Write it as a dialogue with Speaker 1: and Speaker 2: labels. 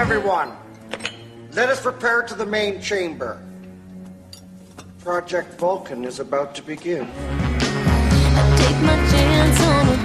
Speaker 1: Everyone. Let us prepare to the main chamber. Project Vulcan is about to begin.
Speaker 2: I take my chance on a